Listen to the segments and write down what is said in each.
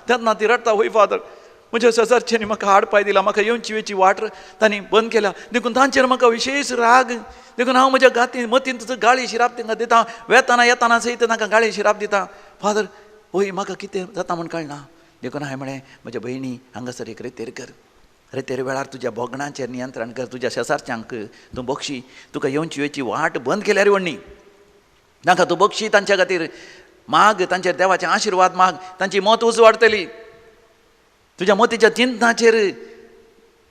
तेन्ना ती रडटा, वय फादर म्हज्या शेजारच्यांनी म्हाका हाडपाय दिला, म्हाका येवची वेची वाट तांणी बंद केल्या, देखून तांचेर म्हाका विशेश राग, देखून हांव म्हज्या गाती मतीन गाळी शिराप तांकां दिता, वेताना येताना सयत तांकां गाळी शिराप दिता. फादर वय म्हाका कितें जाता म्हूण कळना. देखून हांवें म्हळें म्हज्या भयणी हांगासर एक रेतेर कर, रेतेर वेळार तुज्या भोगणांचेर नियंत्रण कर, तुज्या शेजारच्यांक तूं बक्षी, तुका येवची वेची वाट बंद केल्यार व्हडणी तांकां तूं बक्षी, तांच्या खातीर माग, तांचेर देवाचे आशिर्वाद माग, तांची मत उजवाडटली. तुज्या मतीच्या चिंतनाचेर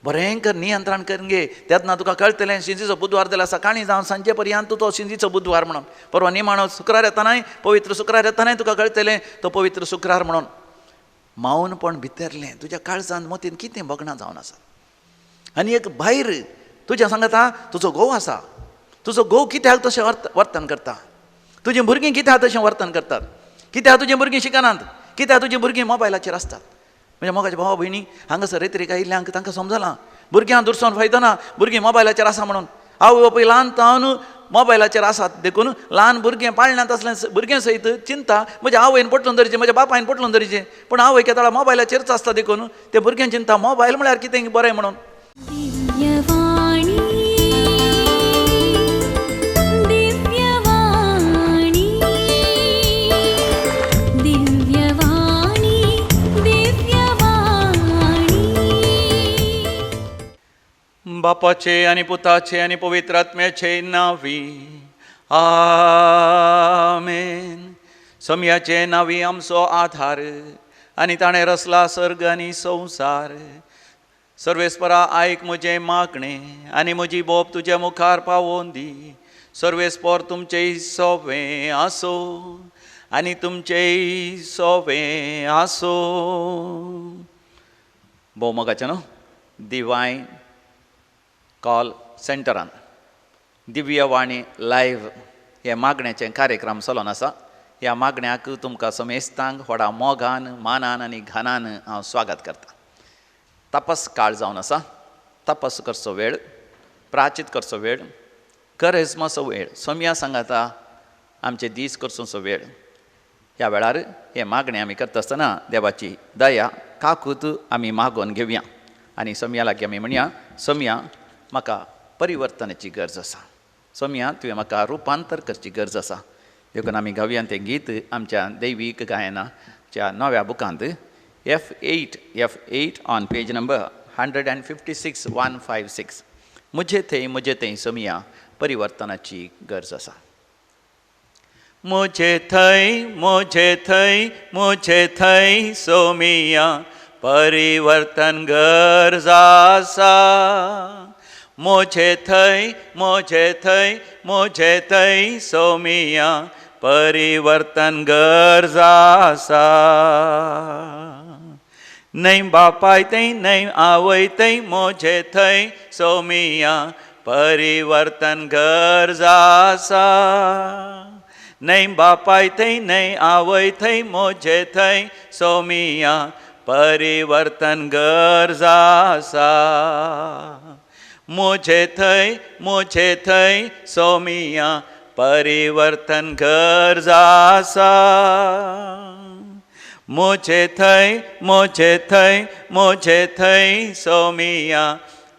बरें कर, नियंत्रण करून घे, तेन्ना तुका कळटलें शिंजीचो बुधवार जाल्यार सकाळीं जावन सांजे पर्यंत तो शिंजीचो बुधवार म्हणून, परवा निमाणो शुक्रार येतनाय पवित्र शुक्रार येतनाय तुका कळटलें तो पवित्र शुक्रार म्हणून. मावनपण भितरलें तुज्या काळजान मतीन कितें भोगणां जावन आसा, आनी एक भायर तुज्या सांगता तुजो घोव आसा, तुजो घोव कित्याक तशें वर्तन करता, तुजीं भुरगीं कित्याक तशें वर्तन करतात, कित्याक तुजीं भुरगीं शिकनात, कित्याक तुजीं भुरगीं मोबायलाचेर आसतात. म्हज्या मोगाच्या भावा भयणी हांगासर रेतरीक आयिल्ल्यांक तांकां समजलां भुरग्यांक दुरसोन फायदो ना, भुरगीं मोबायलाचेर आसा म्हणून. आवय बापूय ल्हान तावन मोबायलाचेर आसात, देखून ल्हान भुरगें पाळण्यांत आसलें भुरगें सयत चिंता म्हज्या आवयन पोटलून धरचें, म्हज्या बापायन पोटलून धरचें, पूण आवय केदळा मोबायलाचेरच आसता, देखून ते भुरगें चिंता मोबायल म्हळ्यार कितें बरें म्हणून. बापाचे आनी पुताचे आनी पवित्र आत्म्याचे नांवी आमेन. समयाचे नांवी आमचो आधार आनी ताणें रचला सर्ग आनी संवसार. सर्वेस्परा आयक म्हजें मागणें आनी म्हजी बोब तुज्या मुखार पावोवन दी. सर्वेस्पर तुमचें सोवें आसो आनी तुमचें सोवें आसो. भोव मोगाचें न्हू डिवायन कॉल सेंटरान दिव्यवाणी लायव्ह हे मागण्याचे कार्यक्रम चलोन आसा. ह्या मागण्याक तुमकां समेस्तांक व्हडा मोगान मानान आनी घानान हांव स्वागत करतां. तपास काळ जावन आसा, तपास करचो वेळ, प्राचीत करचो वेळ, करेजमाचो वेळ, सोमया सांगाता आमचे दीस करचो वेळ. ह्या वेळार हे मागणें आमी करता आसतना देवाची दया काकूत आमी मागोवन घेवया आनी सोमया लागीं आमी म्हणया, सोमया म्हाका परिवर्तनाची गरज आसा, सोमया तुवें म्हाका रुपांतर करची गरज आसा. देखून आमी गावया तें गीत आमच्या दैवीक गायनाच्या नव्या बुकांत F8 on page number 156 156. म्हजे थंय सोमया परिवर्तनाची गरज आसा. म्हजे थंय म्हजे थंय म्हजे थंय सोमया परिवर्तन गरज आसा. म्हजे थंय म्हजे थंय म्हजे थंय सोमया परिवर्तन गरज आसा. न्हय बापाय थंय न्हय आवय थंय म्हजे थंय सोमया परिवर्तन गरज आसा. न्हय बापाय थंय न्हय आवय थंय म्हजे थंय सोमया परिवर्तन गरज आसा. म्हजे थंय सोमया परिवर्तन गरज आसा. म्हजे थंय म्हजे थंय म्हजे थंय सोमया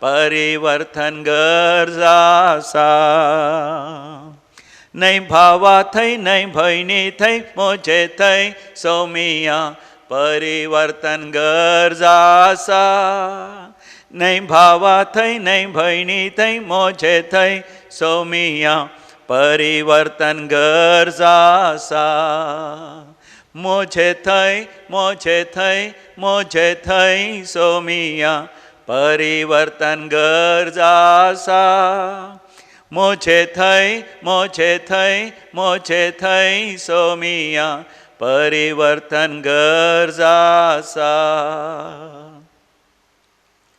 परिवर्तन गरज आसा. न्हय भावा थंय न्हय भयणी थंय म्हजे थंय सोमया परिवर्तन गरज आसा. न्हय भावा थंय न्हय भयणी थंय म्हजे थंय सोमया परिवर्तन गरज आसा. म्हजे थंय म्हजे थंय म्हजे थंय सोमया परिवर्तन गरज आसा. म्हजे थंय म्हजे थंय म्हजे थंय सोमया परिवर्तन गरज आसा.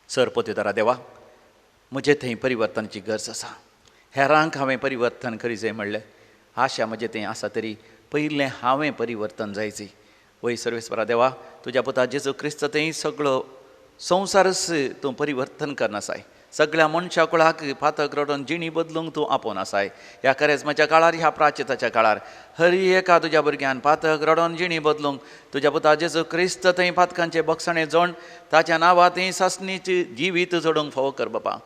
सर पोतेदारा देवा, म्हजे थंय परिवर्तनाची गरज आसा. हेरांक हांवें परिवर्तन करी जाय म्हणलें आशा म्हजे थंय आसा तरी पयलें हांवें परिवर्तन जायची. वय सर्वेस्परा देवा, तुज्या पुता जेजू क्रिस्त थंय सगळो संवसारच तूं परिवर्तन करनासाय. सगळ्या मनशा कुळाक पातक रडोवन जिणी बदलूंक तूं आपोवन आसाय. ह्या करेजमाच्या काळार, ह्या प्राचिताच्या काळार हरी एका तुज्या भुरग्यान पातक रडोवन जिणी बदलूंक तुज्या पुता जेजू क्रिस्त थंय पातकांचे बक्षाणे जोण ताच्या नांवा थंय सासणीची जिवीत जोडूंक फावो कर बापा.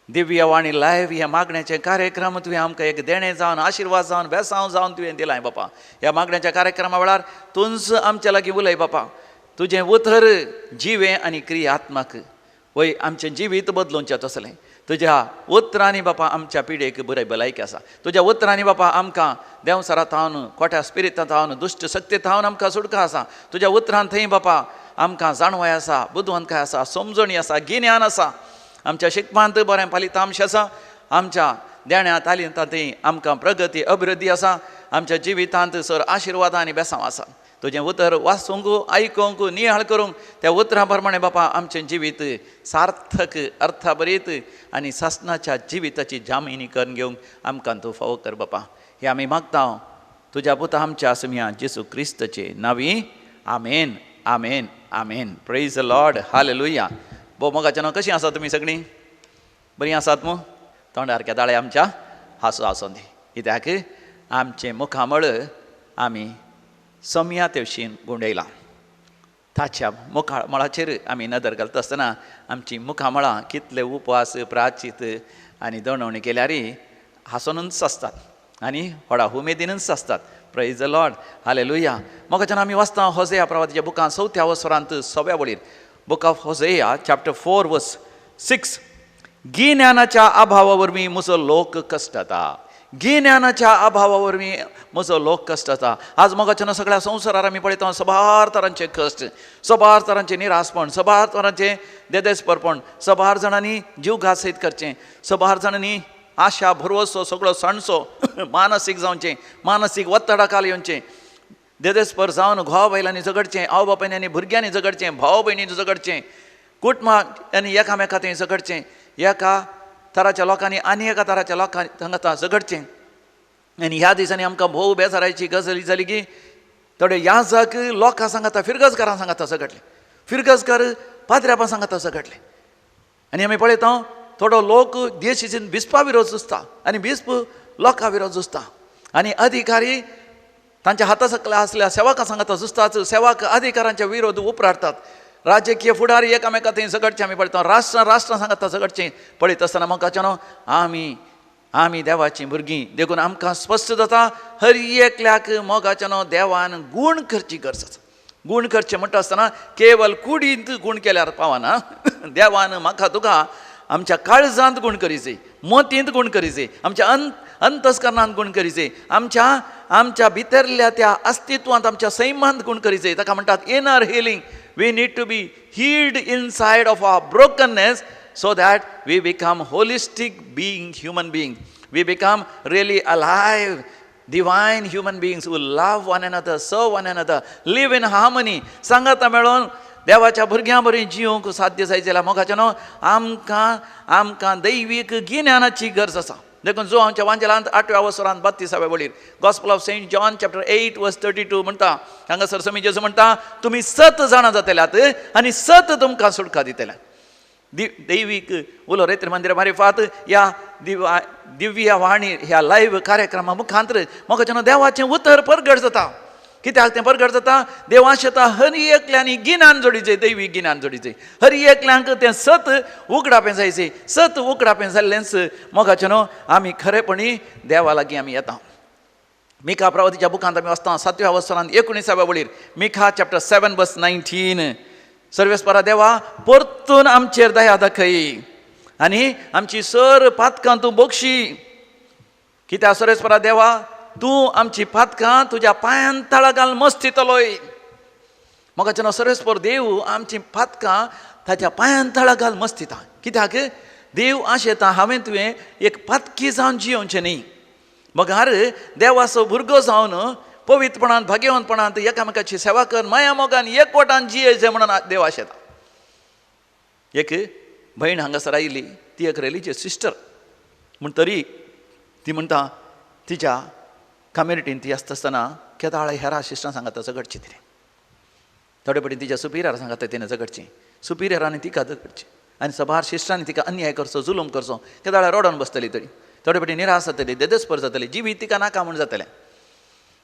दिव्य वाणी लायव्ह ह्या मागण्याचे कार्यक्रम तुवें आमकां एक देणें जावन, आशिर्वाद जावन, बेसांव जावन तुवें दिलाय बापा. ह्या मागण्याच्या कार्यक्रमा वेळार तूंच आमच्या लागीं उलय बापा. तुजें उतर जिवें आनी क्रियात्मक वय आमचें जिवीत बदलूंचें तसलें. तुज्या उतरांनी बापा आमच्या पिडेक बरें भलायकी आसा. तुज्या उतरांनी बापा आमकां देंवसरा थावन, खोट्या स्पिरिता थावन, दुश्ट शक्ती थावन आमकां सुटका आसा. तुज्या उतरान थंय बापा आमकां जाणवाय आसा, बुदवंतकाय आसा, समजणी आसा, गिन्यान आसा. आमच्या शिकपांत बरें फलितांश आसा. आमच्या देण्या तालिंतांत आमकां प्रगती अभिवृद्धी आसा. आमच्या जिवितांत सर आशिर्वाद आनी बेसांव आसा. तुजें उतर वाचूंक, आयकूंक, नियाळ करूंक त्या उतरां प्रमाणे बापा आमचें जिवीत सार्थक, अर्थाभरीत आनी सासणाच्या जिविताची जामिनी करून घेवंक आमकां तूं फावो कर बापा. हें आमी मागता तुज्या पुता आमच्या आसम्या जेजू क्रिस्ताचे नांवी. आमेन, आमेन, आमेन. Praise the Lord. Hallelujah. भोव मोगाचें नांव. कशीं आसा तुमी सगळीं? बरीं आसात मू? तोंडार केदाळे आमच्या हांसो आसूं दी, कित्याक आमचें मुखामळ आमी सम्या तेवशीन गुंडयलां. ताच्या मुखामळाचेर आमी नदर घालता आसतना आमचीं मुखामळां कितले उपवास, प्राचीत आनी दणवणी केल्यार हांसोनूच आसतात आनी व्हडा उमेदीनूच आसतात. Praise the Lord. Hallelujah. मोगाच्यान आमी वाचता होजेया प्रवादाच्या बुकां चवथ्या वसरांत सव्या वळीर, Book of Hosea chapter 4 verse 6. गिन्यानाच्या अभावा वरवीं म्हजो लोक कश्टता. गिन्यानाच्या अभावा वरवीं म्हजो लोक कश्टता. आज मोगाच्यान सगळ्या संवसारार आमी पळयता सबार तरांचे कश्ट, सबार तरांचे निरासपण, सबार तरांचे देदेसपरपण, सबार जाणांनी जीवघात सयत करचें, सबार जाणांनी आशा भरवसो सगळो सांडचो, मानसीक जावचें, मानसीक वत्तडाखाल येवचें, देदेसपर जावन घोव बायलांनी झगडचें, आवय बापायनी आनी भुरग्यांनी झगडचें, भाव भयणींनी झगडचें, कुटुंबां आनी एकामेका थंय झगडचें, एका तराच्या लोकांनी आनी एका तराच्या लोकांनी हांगा झगडचें. आनी ह्या दिसांनी आमकां भोव बेजारायची गजाली जाली की थोडे याजक लोकां सांगता, फिरगजकारां सांगता झगडले, फिरगजकार पाद्र्यापां सांगता झगडले. आनी आमी पळयता थोडो लोक देशीन बिस्पा विरोध झुजता आनी बिस्प लोकां विरोध झुजता आनी अधिकारी तांच्या हाता सकला आसल्या सेवकां सांगता झुजतात, सेवक अधिकारांचे विरोध उपराटतात, राजकीय फुडारी एकामेका थंय झगडचें आमी पळयता, राष्ट्रां राष्ट्रां सांगता झगडचें पळयत आसतना मोगाच्यानो आमी आमी देवाचीं भुरगीं. देखून आमकां स्पश्ट जाता हर एकल्याक मोगाच्यानो देवान गूण करची गरज आसा. गूण करचें म्हणटा आसतना केवल कुडींत गूण केल्यार पावना. देवान म्हाका तुका आमच्या काळजांत गूण करीचे, मतींत गूण करीचे, आमच्या अंतस्करणांत गूण करीचे, आमच्या आमच्या भितरल्या त्या अस्तित्वांत, आमच्या सैमांत गूण करीचे. ताका म्हणटात inner healing. We need to be healed inside of our brokenness so that we become holistic being, human being. We become really alive, divine human beings who love one another, serve one another, live in harmony. सांगाता मेळोन देवाच्या भुरग्यां बरी जिवंक साध्य जायत जाल्यार मोगाच्यानो आमकां आमकां दैवीक गिन्यानाची गरज आसा. देखून जो आमच्या वांजेलांत 8व्या वसरांत 32व्या वळीर, Gospel of Saint John chapter 8 verse 32 म्हणटा, हांगासर समी जेजू म्हणटा तुमी सत जाणा जातल्यात आनी सत तुमकां सुटका दितल्या. दैवीक उलो रेत्री मंदिरा मारिफात ह्या दिव्य वाणी ह्या लायव्ह कार्यक्रमा मुखांतर मोगाच्यानो देवाचें उतर परगट जाता. कित्याक तें परगट जाता? देवाशेता हर एकल्यांनी गिन्यान जोडीचें, दैवीक गिन्यान जोडीचें, हर एकल्यांक तें सत उगडापें जायचें. सत उगडापें जाल्लेंच मोगाच्यानो आमी खरेपणी देवा लागीं आमी येता. मिखा प्रवादीच्या बुकांत आमी वाचता 7व्या वसरांत 19व्या वळीर, मिखा चॅप्टर 7 वर्स 19. सर्वेस्परा देवा परतून आमचेर दया दाखय आनी आमची सर पातकां तूं बक्षी. कित्याक सर्वेस्परा देवा तूं आमची पातकां तुज्या पांयान तळा घाल मस्तितलोय. मोगाच्यानो सर्वेस्पर देव आमची पातकां ताच्या पांयान तळा घाल मस्तिता. कित्याक देव आशेता हांवें तुवें एक पातकी जावन जियोवचें न्ही, मगार देवाचो भुरगो जावन पवित्रपणान, भाग्यवंतपणांत एकामेकाची सेवा कर, माया मोगान एकवटान जियेचें म्हणून देव आशेता. एक भयण हांगासर आयिल्ली, ती एक रिलीजियस सिस्टर म्हण तरी ती म्हणटा तिच्या कम्युनिटीन ती आसता आसतना केदाळ हेरा सिस्टरां सांगता झगडची तिणें, थोडे पटी तिच्या सुपिरियरा सांगता तिणें झगडची, सुपिरियरांनी तिका झगडची. आनी सबार शिश्टांनी तिका अन्याय करचो, जुलूम करचो, केदाळा रडोन बसतली, तरी थोडे फावटी निराश जातली, देदेस्पर जातली, जिवीत तिका नाका म्हूण जातलें.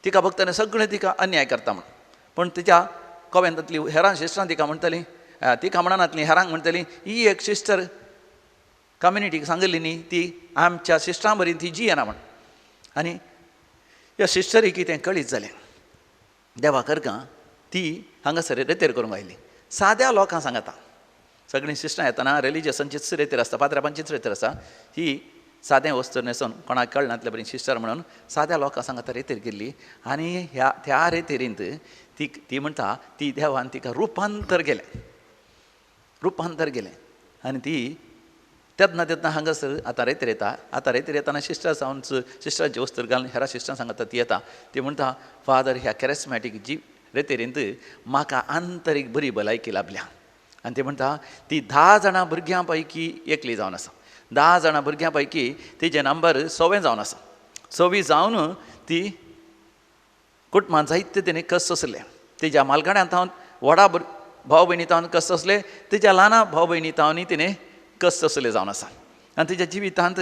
तिका भोगतना सगळें तिका अन्याय करता म्हूण. पूण तिच्या कोवेंतांतली हेरां सिस्टरां तिका म्हणटली, तिका म्हणनातली हेरांक म्हणटली, ही एक सिस्टर कम्युनिटीक सांगिल्ली न्ही, ती आमच्या सिस्टरां बरी ती जियेना म्हण. आनी ह्या सिस्टरीक तें कळीत जालें. देवा करका ती हांगासर रेतेर करूंक आयली. साद्या लोकां सांगता, सगळीं सिस्टरां येतना रिलिजियसांचीच रेतेर आसता, पात्रापांचीच रेतेर आसता. ही सादें वस्तू न्हेसून कोणाक कळनातले बरी सिस्टर म्हणून साद्या लोकां सांगता रेतेर गेल्ली. आनी ह्या त्या रेतेरींत ती ती म्हणटा ती देवान तिका रुपांतर केलें, रुपांतर केलें. आनी ती तेन्ना तेन्ना हांगासर आतां रेतेर येता, आतां रेतेर येतना सिस्टर जावन सिस्टरांची वस्तू घालून हेरा सिस्टरां सांगता ती येता. ती म्हणटा, फादर ह्या कॅरिस्मॅटीक जी रेतेरींत म्हाका आंतरीक बरी भलायकी लाभल्या. आनी ती म्हणटा ती 10 जाणां भुरग्यां पैकी एकली जावन आसा. 10 जाणां भुरग्यां पैकी तिजें नंबर 6वें जावन आसा. 6वी जावन ती कुटुंबान जायते तेणी कश्ट सोंसले. तिज्या मालगाड्यां थावन व्हडा भाव भयणी थावन कश्ट सोंसले, तिज्या ल्हाना भाव भयणी थावनूय तिणें कश्ट सोंसले जावन आसा. आनी तिज्या जिवितांत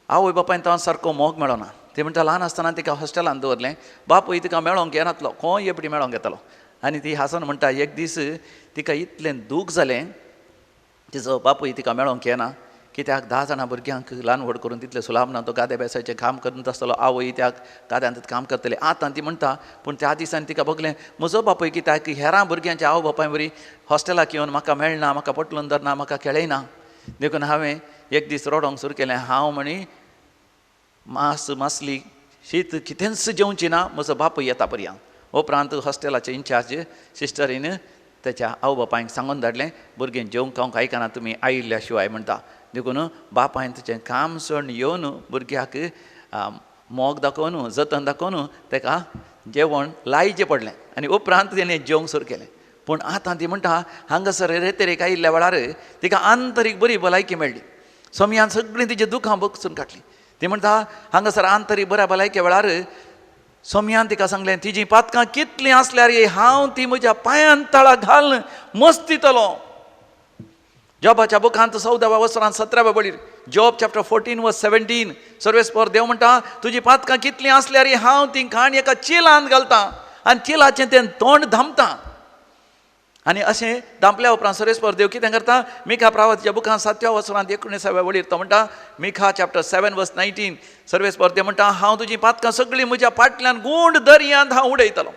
आवय बापायन थावन सारको मोग मेळना. ती म्हणटा ल्हान आसतना तिका हॉस्टेलांत दवरलें, बापूय तिका मेळोंक येनातलो, खंय एकटी मेळोंक येतालो. आनी ती हांसून म्हणटा एक दीस तिका इतलें दूख जालें, तिचो बापूय तिका मेळोंक येना कित्याक 10 जाणां भुरग्यांक ल्हान व्हड करून तितलें सुलाभ ना, तो गादे बेसायचें काम करून आसतलो, आवय त्या गाद्यांत काम करतली. आतां ती म्हणटा पूण त्या दिसांनी तिका भोगलें म्हजो बापूय कित्याक हेरां भुरग्यांच्या आवय बापाय वरी हॉस्टेलाक येवन म्हाका मेळना, म्हाका पटलून धरना, म्हाका खेळयना. देखून हांवें एक दीस रडोंक सुरू केलें. हांव म्हणी मास मासली शीत कितेंच जेवची ना, म्हजो बापूय येता पर्यंत. उपरांत हॉस्टेलाचे इन्चार्ज सिस्टरीन तेच्या आवय बापायक सांगून धाडलें, भुरगीं जेवंक खावंक आयकना तुमी आयिल्ल्या शिवाय म्हणटा. देखून बापायन तुजें काम सोडून येवन भुरग्याक मोग दाखोवन जतन दाखोवन तेका जेवण लायचें पडलें. आनी उपरांत तेणें जेवंक सुरू केलें. पूण आतां ती म्हणटा हांगासर रेतेरेक आयिल्ल्या वेळार तिका आंतरीक बरी भलायकी मेळ्ळी. सोमयान सगळीं तिजी दुखां बगसून काडलीं. ती म्हणटा हांगासर आंतरीक बऱ्या भलायके वेळार सोमयान तिका सांगलें, तिजी पातकां कितलीं आसल्यार हांव ती म्हज्या पांयान तळा घालून मस्तितलो. जॉबाच्या बुकांत 14व्या वसरांत 17व्या बळीर, जॉब चॅप्टर 14 वर्स 17, सर्वेस्पर देव म्हणटा तुजी पातकां कितलीं आसल्यार हांव ती घाण एका चिलांत घालता आनी चिलाचें तें तोंड धांपता. आनी अशें धांपल्या उपरांत सर्वेस्पर देव कितें करता, मिखा प्रावतीच्या बुकांत 7व्या वसरांत 19व्या वळीर तो म्हणटा, मिखा चॅप्टर 7 वर्स 19, सर्वेस्पर देव म्हणटा हांव तुजी पातकां सगळीं म्हज्या फाटल्यान गूंड दर्यांत हांव उडयतलो.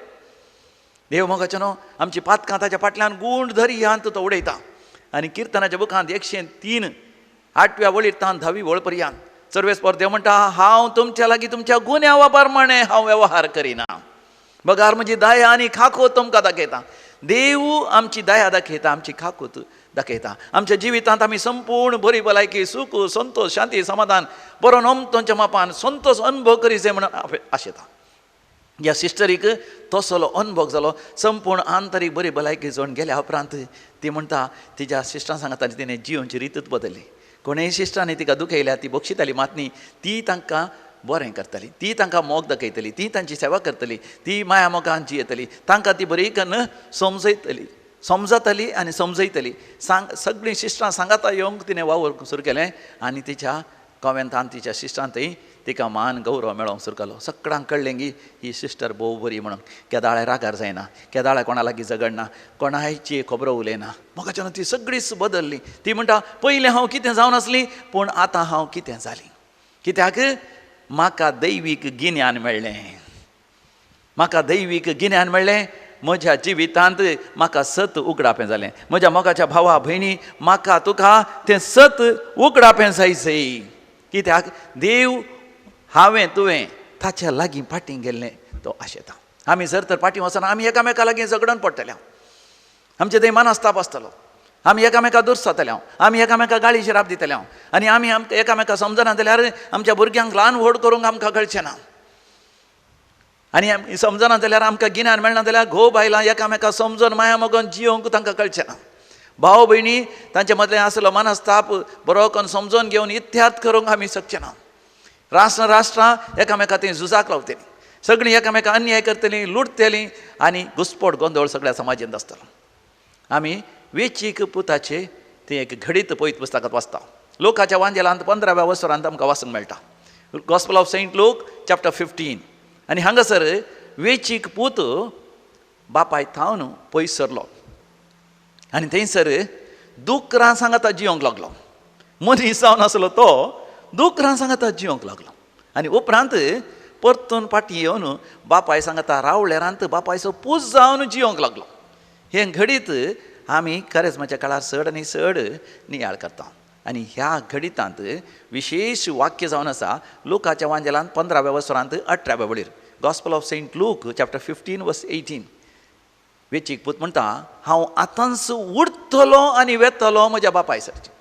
देव मोगाचें न्हू आमची पातकां ताच्या फाटल्यान गूंड दर्यांत तो उडयता. आनी किर्तनाच्या बुकांत 103 8व्या वळीर तान 10वी वळ पर्यंत सर्वेस्पर देव म्हणटा हांव तुमच्या लागीं तुमच्या गुन्यांवा प्रमाणे हांव वेव्हार करिना, बगार म्हजी दया आनी खाकोत तुमकां दाखयता. देव आमची दया दाखयता, आमची खाकोत दाखयता. आमच्या जिवितांत आमी संपूर्ण बरी भलायकी, सुख, संतोष, शांती, समाधान बरो नमतोंच्या मापान संतोष अनुभव करी जाय म्हणून आशेता. ह्या सिस्टरीक तसलो अनुभव जालो, संपूर्ण आंतरीक बरी भलायकी जोडून गेल्या उपरांत ती म्हणटा तिज्या सिस्टरां सांगता तिणें जिवनची रितूच बदल्ली. कोणूय सिस्टरांनी तिका दुखयल्या ती बक्षिताली मात न्ही, ती तांकां बरें करतली, ती तांकां मोग दाखयतली, ती तांची सेवा करतली, ती माया मोगान जियेतली, तांकां ती बरी कन्न समजयतली, समजतली आनी समजयतली. सांग सगळीं सिस्टरां सांगाता येवंक तिणें वावर सुरू केलें आनी तिच्या कॉवेंतान तिच्या सिस्टरांतय तिका मान गौरव मेळोंक सुरू केलो. सगळ्यांक कळ्ळें की ही सिस्टर भोव बरी म्हणून, केदाळे रागार जायना, केदाळे कोणा लागीं झगडना, कोणायची खबरो उलयना. म्हाका ती सगळीच बदल्ली. ती म्हणटा पयलीं हांव कितें जावन आसली पूण आतां हांव कितें जाली, कित्याक म्हाका दैवीक गिन्यान मेळ्ळें, म्हाका दैवीक गिन्यान मेळ्ळें, म्हज्या जिवितांत म्हाका सत उगडापें जालें. म्हज्या मोगाच्या भावा भयणी म्हाका तुका तें सत उगडापें जाय जाय, कित्याक देव हांवें तुवें ताच्या लागीं फाटीं गेल्लें तो आशेता. आमी जर तर फाटीं वचना आमी एकामेका लागीं झगडून पडटले, आमचें थंय मनस्ताप आसतलो, आमी एकामेका दुर्सातले, आमी एकामेका गाळी शिराप दितले आनी आमी आमकां एकामेका समजना जाल्यार आमच्या भुरग्यांक ल्हान व्हड करूंक आमकां कळचें ना. आनी आमी समजना जाल्यार आमकां गिन्यान मेळना जाल्यार घोव बायलां एकामेका समजून माया मोगान जियोंक तांकां कळचें ना. भाव भयणी तांचे मदलें आसलो मनस्ताप बरो करून समजून घेवन इत्याद करूंक आमी शकचे ना. राष्ट्रां राष्ट्रां एकामेका थंय झुजाक लावतलीं, सगळीं एकामेका अन्याय करतलीं, लुटतलीं आनी घुसपोट गोंदळ सगळ्या समाजांत आसतलो. आमी वेचीक पुताचे तें एक घडीत पवित्र पुस्तकांत वाचता. लोकाच्या वांजेलांत 15व्या वसरांत आमकां वाचूंक मेळटा. Gospel of Saint Luke chapter 15. आनी हांगासर वेचीक पूत बापाय थावन पयस सरलो आनी थंयसर दुकरां सांगाता जियोंक लागलो. मनीस जावन आसलो तो दुकरां सांगाता जियोंक लागलो. आनी उपरांत परतून फाटीं येवन बापाय सांगाता रावळेरांत बापायचो पूत जावन जियोंक लागलो. हें घडीत आमी करेज्माच्या काळार चड आनी चड नियाळ करता. आनी ह्या घडितांत विशेश वाक्य जावन आसा लुकाच्या वांजेलांत 15व्या वसरांत 18व्या वळीर. Gospel of Saint Luke chapter 15 verse 18. वेचीक पूत म्हणटा, हांव आतांच उडतलो आनी वेतलो म्हज्या बापाय सरचें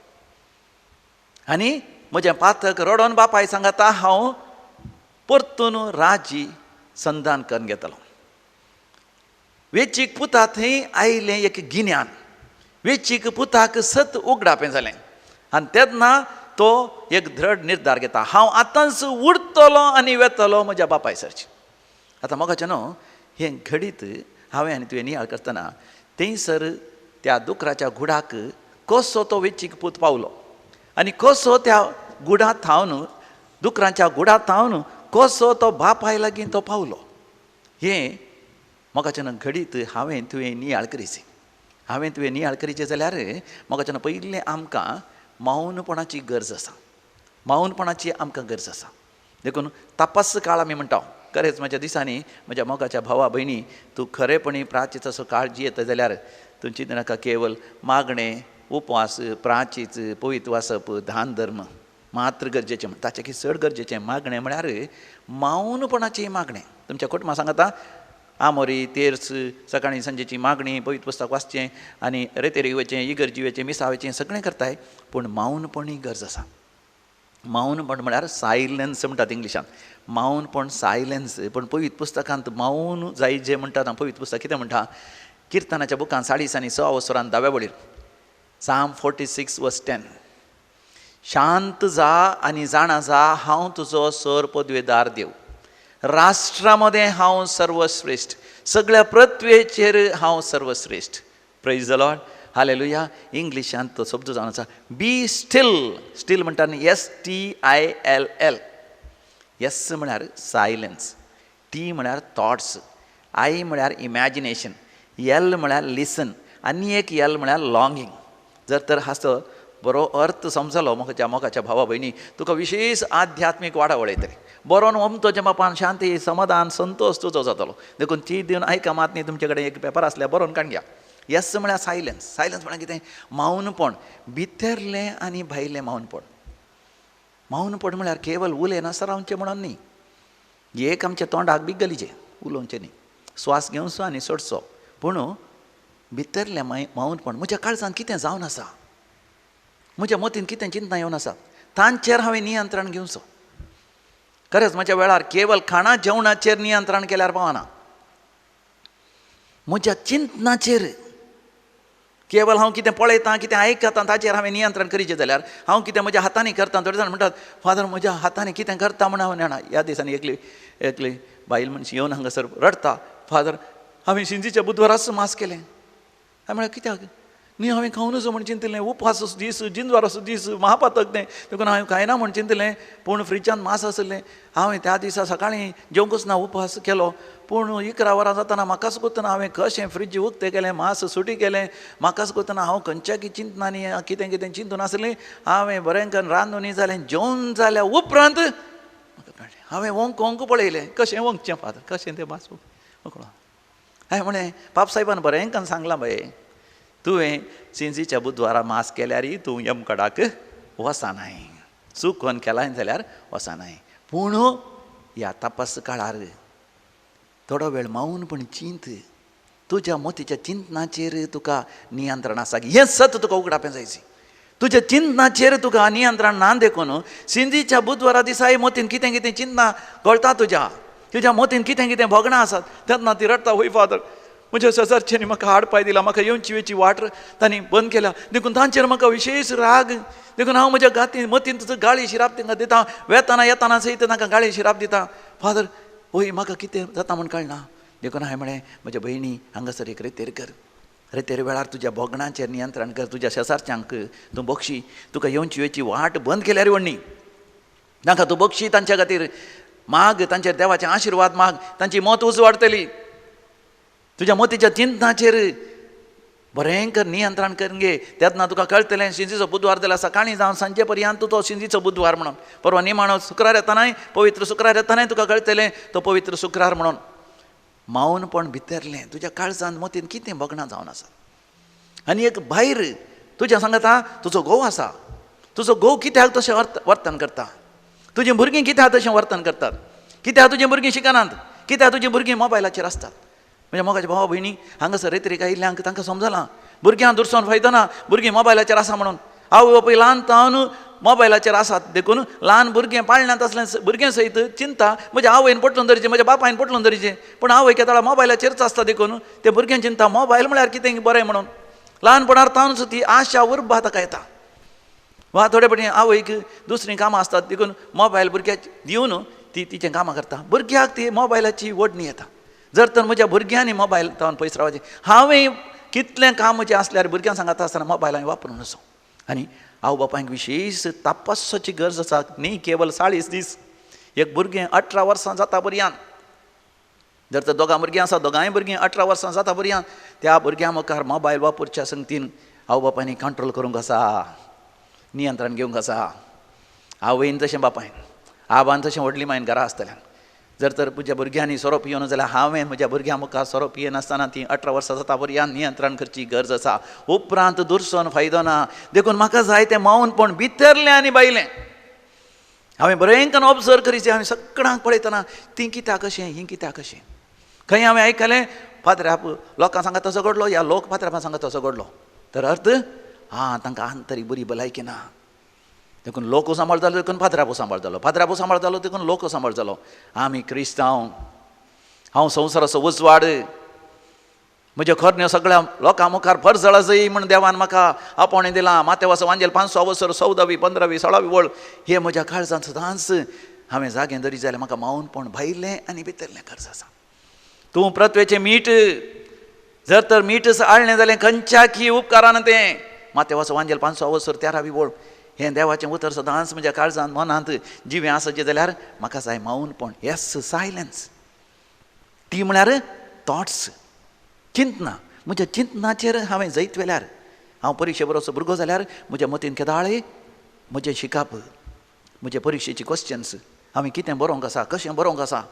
आनी म्हजें पातक रडोन बापाय सांगाता हांव परतून राजी संधान करून घेतलो. वेचीक पुता थंय आयलें एक गिन्यान. वेचीक पुताक सत उगडापें जालें आनी तेन्ना तो एक दृढ निर्धार घेता, हांव आतांच उडतलो आनी वेतलो म्हज्या बापाय सरचें. आतां मोगाचें न्हू हें घडीत हांवें आनी तुवें नियाळ करतना थंयसर त्या दुकराच्या गुडाक कसो तो वेचीक पूत पावलो आनी कसो त्या गुडा थावन दुकरांच्या गुडा थावन कसो तो बापाय लागीं तो पावलो, हें मोगाच्यान घडीत हांवें तुवें नियाळ करीची. हांवें तुवें नियाळ करीचें जाल्यार मोगाच्यान पयलें आमकां मौनपणाची गरज आसा. मौनपणाची आमकां गरज आसा. देखून तपास काळ आमी म्हणटा. खरेंच म्हज्या दिसांनी म्हज्या मोगाच्या भावा भयणी, तूं खरेपणी प्राचीत असो काळ जियेता जाल्यार तूं चिंतनाका केवल मागणें, उपवास, प्राचीत, पवित्र वाचप, दान धर्म मात्र गरजेचें. ताचें की चड गरजेचें मागणें म्हळ्यार मौनपणाची मागणें. तुमच्या कुटुंबा सांगता आमोरी, तेर्स, सकाळीं सांजेची मागणी, पवित्र पुस्तक वाचचें आनी रेतेरी वचें, इगर्जी वचें, मिसा वचें, सगळें करताय, पूण मौनपणी गरज आसा. मौनपण म्हळ्यार सायलन्स म्हणटात इंग्लिशांत. मौनपण सायलन्स. पूण पवित्र पुस्तकांत मौन जाय जें म्हणटात. पवित्र पुस्तक कितें म्हणटा? किर्तनाच्या बुकान 40 आनी 6 वसरान 10व्या वळीर, Psalm 46 verse 10, शांत जा आनी जाणा जा, हांव तुजो सर पदवेदार देव. राष्ट्रा मदें हांव सर्वश्रेश्ठ, सगळ्या पृथ्वेचेर हांव सर्वश्रेश्ठ. Praise the Lord, hallelujah. इंग्लिशांत तो शब्द जावन आसा बी स्टील. स्टील म्हणटा न्ही STILL. S म्हळ्यार सायलन्स, टी म्हळ्यार थॉट्स, I म्हळ्यार इमॅजिनेशन, एल म्हळ्यार लिसन आनी एक एल म्हळ्यार लॉंगींग. जर तर हाचो बरो अर्थ समजलो म्हज्या मोगाच्या भावा भयणी, तुका विशेश आध्यात्मीक वाडावळ येतली. बरोवन ओमतोच्या बापान शांती, समाधान, संतोश तुजो जातलो. देखून ती दिवन आयका मात न्ही, तुमचे कडेन एक पेपर आसल्यार बरोवन काडून घ्या. एस म्हळ्यार सायलन्स. सायलन्स म्हळ्यार कितें? मौनपण, भितरलें आनी भायलें मौनपण. मौनपण म्हळ्यार केवल उलयनासतना रावचें म्हणून न्ही. एक आमच्या तोंडाक बी गलीचें उलोवचें न्ही, स्वास घेवचो आनी सोडचो. पूण भितरलें मौनपण, म्हज्या काळजान कितें जावन आसा, म्हज्या मतीन कितें चिंतना येवन आसा, तांचेर हांवें नियंत्रण घेवचो. खरेंच म्हज्या वेळार केवल खाणा जेवणाचेर नियंत्रण केल्यार पावना, म्हज्या चिंतनाचेर केवल हांव कितें पळयतां, कितें आयकतां ताचेर हांवें नियंत्रण करीचें जाल्यार हांव कितें म्हज्या हातांनी करता. थोडे जाण म्हणटात, फादर म्हज्या हातांनी कितें करता म्हण हांव जाणा. ह्या दिसांनी एकली एकली बायल मनशी येवन हांगासर रडटा, फादर हांवें शिंजीच्या बुधवाराच मास केलें. हांवें म्हळ्यार कित्याक? न्ही हांवें खावनूच म्हण चिंतलें, उपवास दीस, जिंजवार दीस, महापातक तें, देखून हांवें खायना म्हण चिंतलें. पूण फ्रिजान मास आसलें, हांवें त्या दिसा सकाळीं जेवंकूच ना, उपवास केलो. पूण 11 वरां जातना म्हाकाच कोत्तना हांवें कशें फ्रिज उक्तें केलें, मास सुटी केलें, म्हाकाच कोत्तना हांव खंयच्या चिंतनांनी कितें कितें चिंतून आसलें. हांवें बरें करून रांदून जालें, जेवण जाल्या उपरांत म्हाका कळ्ळें, हांवें वंक वंक पळयलें, कशें वंकचें फादर, कशें तें मास वंकलो. हांवें म्हळें, पाप साहेबान बरें करून सांगलां बाये, तुवें सिंजीच्या बुधवारा मास केल्यारय तूं यमकडाक वचनाय, चुकोन केलाय जाल्यार वचनाय. पूण ह्या तपास काळार थोडो वेळ मौनपण चिंत, तुज्या मतीच्या चिंतनाचेर तुका नियंत्रण आसा. हें सत तुका उगडापें जायची. तुज्या चिंतनाचेर तुका नियंत्रण ना देखून सिंजीच्या बुधवारा दिसाय मतीन कितें कितें चिंतना गळटा तुज्या, तुज्या मतीन कितें कितें भोगणां आसात. तेन्ना ती रडटा, होय फादर म्हज्या शेजारच्यांनी म्हाका हाडपाय दिला, म्हाका येवची वेची वाट तांणी बंद केल्या, देखून तांचेर म्हाका विशेश राग. देखून हांव म्हज्या गाती मतीन तुजो गाळी शिराप तांकां दिता, वेताना येताना सयत तांकां गाळी शिराप दिता. फादर होय म्हाका कितें जाता म्हण कळना. देखून हांवें म्हळें, म्हज्या भयणी हांगासर एक रेतेर कर, रेतेर वेळार तुज्या भोगणांचेर नियंत्रण कर, तुज्या शेजारच्यांक तूं बक्षी, तुका येवची वेची वाट बंद केल्यार व्हडनी तांकां तूं बक्षी, तांच्या खातीर माग, तांचेर देवाचे आशिर्वाद माग, तांची मत उजवाडटली। तुज्या मतीच्या चिंतनाचेर बरें कर, नियंत्रण करून घे, तेन्ना तुका कळटलें शिंजीचो बुधवार जाल्यार सकाळीं जावन सांजे पर्यंत तो शिंजीचो बुधवार म्हणून, परवा निमाणो शुक्रार येतनाय पवित्र शुक्रार येतनाय तुका कळटलें तो पवित्र शुक्रार म्हणून। मावनपण भितरलें तुज्या काळजान मतीन कितें भोगणां जावन आसा, आनी एक भायर तुज्या सांगता तुजो घोव आसा, तुजो घोव कित्याक तशें वर्तन करता, तुजीं भुरगीं कित्याक तशें वर्तन करतात, कित्याक तुजीं भुरगीं शिकनात, कित्याक तुजीं भुरगीं मोबायलाचेर आसतात। म्हज्या मोगाच्या भावा भयणी हांगासर रेतरीक आयिल्ल्यांक तांकां समजलां भुरग्यांक दुरसोन फायदो ना, भुरगीं मोबायलाचेर आसा म्हणून। आवय बापूय ल्हान तावन मोबायलाचेर आसात देखून ल्हान भुरगें पाळण्यांत आसलें भुरगें सयत चिंता म्हज्या आवयन पोटलून धरचें, म्हज्या बापायन पोटलून धरचें, पूण आवय केदाळा मोबायलाचेरच आसता देखून तें भुरगें चिंता मोबायल म्हळ्यार कितें बरें म्हणून। ल्हानपणार तावनच ती आशा उर्बा ताका येता, वा थोडे फावटी आवयक दुसरीं कामां आसतात देखून मोबायल भुरग्याक दिवन ती तिचें कामां करता, भुरग्याक ती मोबायलाची ओडणी येता। जर तर म्हज्या भुरग्यांनी मोबायल तावन पयस रावचें, हांवें कितलें काम म्हजें आसल्यार भुरग्यांक सांगता आसतना मोबायल हांवें वापरूं नजो। आनी आवय बापायक विशेश तपासाची गरज आसा, न्ही केवल 40 दीस एक भुरगें 18 वर्सां जाता पर्यंत, जर तर दोगां भुरगीं आसा दोगांय भुरगीं 18 वर्सां जाता पर्यंत त्या भुरग्यां मुखार मोबायल वापरच्या संगतीन आवय बापायनी कंट्रोल करूंक आसा, नियंत्रण घेवंक आसा। आवयन तशें बापायन, आबान तशें व्हडली मायन घरा आसतल्यान जर तर म्हज्या भुरग्यांनी सोरो पिवन जाल्यार हांवें म्हज्या भुरग्यां मुखार सोरो पियेनासतना तीं 18 वर्सां जाता पर्यंत नियंत्रण करची गरज आसा। उपरांत दुरसोन फायदो ना, देखून म्हाका जाय तें मौनपण भितरलें आनी भायलें हांवें बरें करून ऑब्जर्व करीचें। हांवें सगळ्यांक पळयतना तीं कित्याक अशें, हीं कित्याक अशें, खंय हांवें आयकलें फादराप लोकां सांगा तसो घडलो, ह्या लोक फादरापा सांगा तसो घडलो, तर अर्थ आं तांकां आंतरीक बरी भलायकी ना, देखून लोक सांबाळतालो देखून फादरापू सांबाळतालो, फादरापू सांबाळतालो देखून लोक सांबाळतालो। आमी क्रिस्तांव, हांव संवसाराचो उजवाड, म्हज्या खोरन्यो सगळ्या लोकां मुखार परजळ जाय म्हूण देवान म्हाका आपोवणें दिलां। मातेवाचो वांजेल 500 वसर 14वी 15वी 16वी वळ हे म्हज्या काळजांत सदांच हांवें जागें धरी जाल्यार म्हाका मावनपण भायलें आनी भितरलें गरज आसा। तूं पृथ्वेचें मीठ, जर तर मीठ आळ्ळें जाल्यार खंयच्याकी उपकारान तें। मातेवाचो वांजेल 500 वसर 13वी वळ हें देवाचें उतर सदांच म्हज्या काळजांत मनांत जिवें आसचें जाल्यार म्हाका जाय मौनपण, येस सायलन्स। ती म्हळ्यार थॉट्स, चिंतना। म्हज्या चिंतनाचेर हांवें जैत व्हेल्यार, हांव परिक्षे बरोसो भुरगो जाल्यार म्हज्या मतीन केदाळे म्हजें शिकप, म्हजे परिक्षेची क्वेश्चन्स, हांवें कितें बरोवंक आसा, कशें बरोवंक आसा,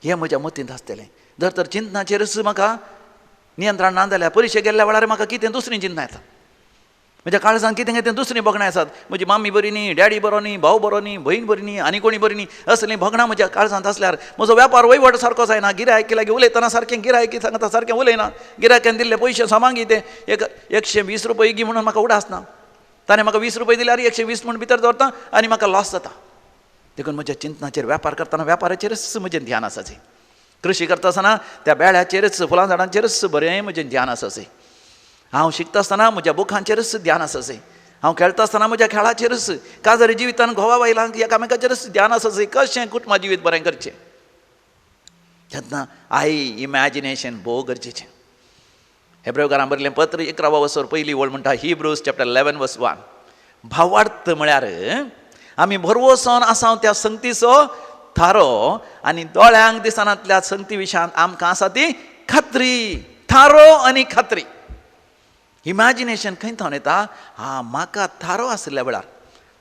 हें म्हज्या मतींत आसतलें। जर तर चिंतनाचेरच म्हाका नियंत्रण ना जाल्यार परिक्षे गेल्ल्या वेळार म्हाका कितें दुसरीं चिंतना येता, म्हज्या काळजान कितें कितें दुसरीं भोगणां आसात, म्हजी मामी बरी न्ही, डॅडी बरो न्ही, भाव बरो न्ही, भयण बरी न्ही, आनी कोणी बरी न्ही, असलीं भोगणां म्हज्या काळजांत आसल्यार म्हजो वेपार वयवट सारको जायना, गिरायकी लागीं उलयतना सारकें गिरायकी सांगता सारकें उलयना, गिरायकान दिल्ले पयशे सामांगी ते 120 रुपये गी म्हणून म्हाका उडास ना, ताणें म्हाका 20 रुपये दिल्यार 120 म्हूण भितर दवरता आनी म्हाका लॉस जाता। देखून म्हज्या चिंतनाचेर वेपार करतना वेपाराचेरच म्हजें ध्यान आसाचें, कृशी करता आसतना त्या बेळ्याचेरच फुलां झाडांचेरच बरें म्हजें ध्यान आसाचें, हांव शिकता आसतना म्हज्या बुकांचेरच ध्यान आसाचें, हांव खेळटा आसतना म्हज्या खेळाचेरच, काजारी जिवितान घोवा बायलांक एकामेकाचेरच ध्यान आसाचें, कशें कुटुंबा जिवीत बरें करचें। तेन्ना I imagination भोव गरजेचें। हेब्रेवकारां बरयल्लें पत्र 11 वसर पयली वळ म्हणटा, हिब्रूज चॅप्टर 11 वर्स 1, भावार्थ म्हळ्यार आमी भरवसोन आसा त्या संगतीचो थारो आनी दोळ्यांक दिसनातल्या संगती विशयांत आमकां आसा ती खात्री। थारो आनी खात्री, इमॅजिनेशन खंय थावन येता? हा म्हाका थारो आशिल्ल्या वेळार